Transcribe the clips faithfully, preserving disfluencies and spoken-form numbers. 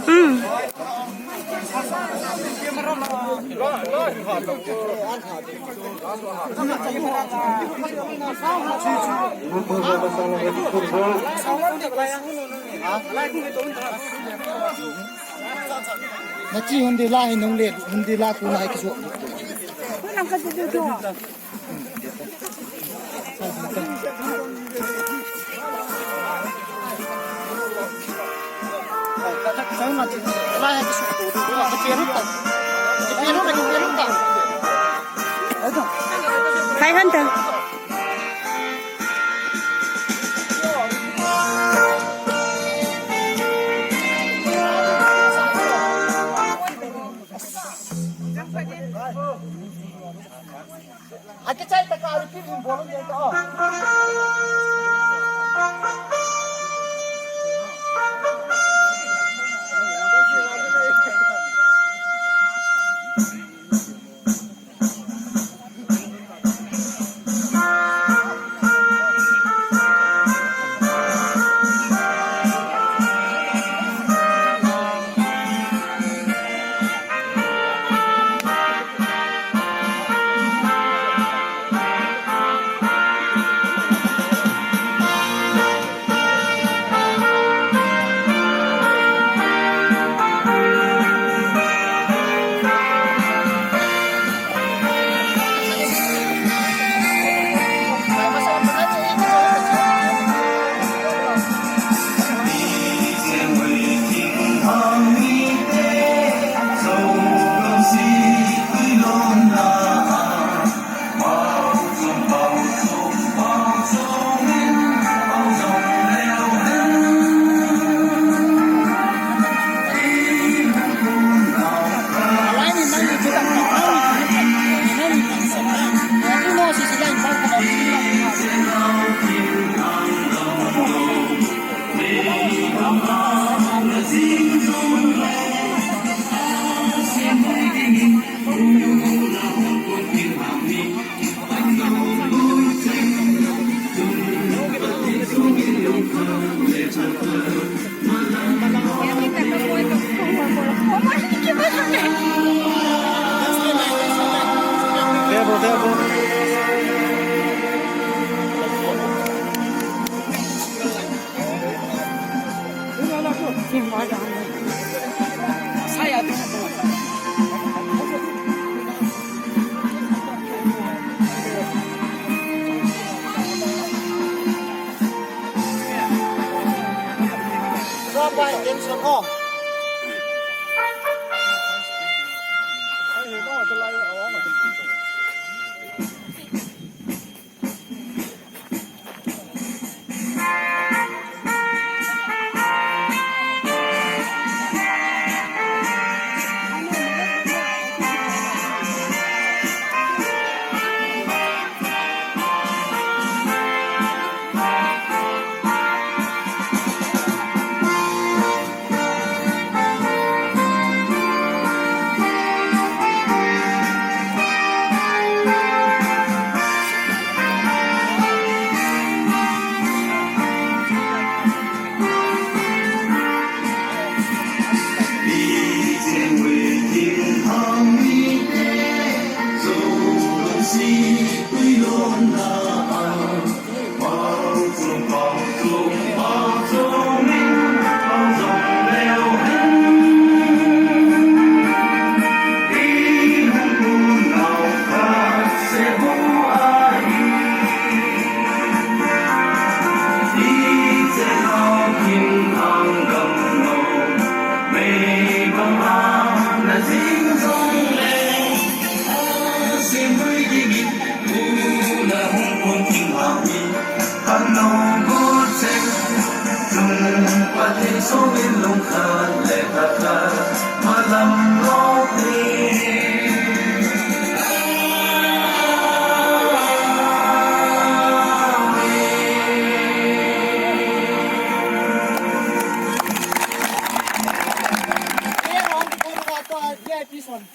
Hmm. Nachi hundi la hi nung le, hundi la ku na hi kisu. Five hundred. Akichai taka repeat in bol un ta.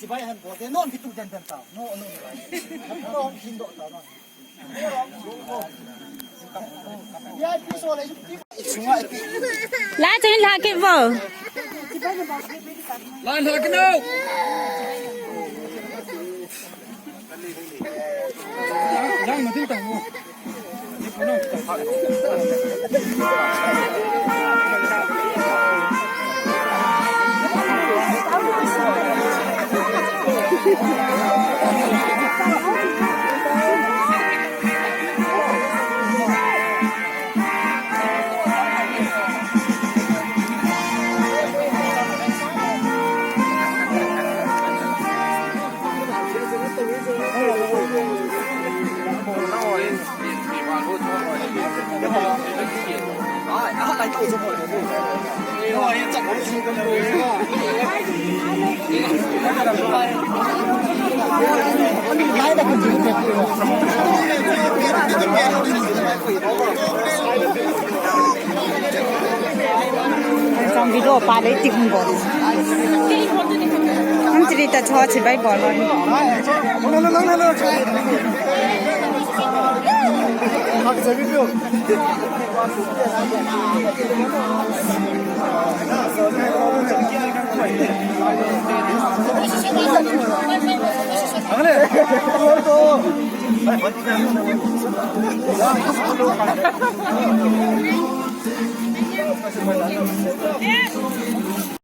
Chibai han bol te, non kitu den den tau. No, no, no. No, hin do tau, no. La chen la ke bo. La la ke no. Yang ma tin tang mo. Jong video pa le ti hung bol. Hung ti ta cho chi bai bol.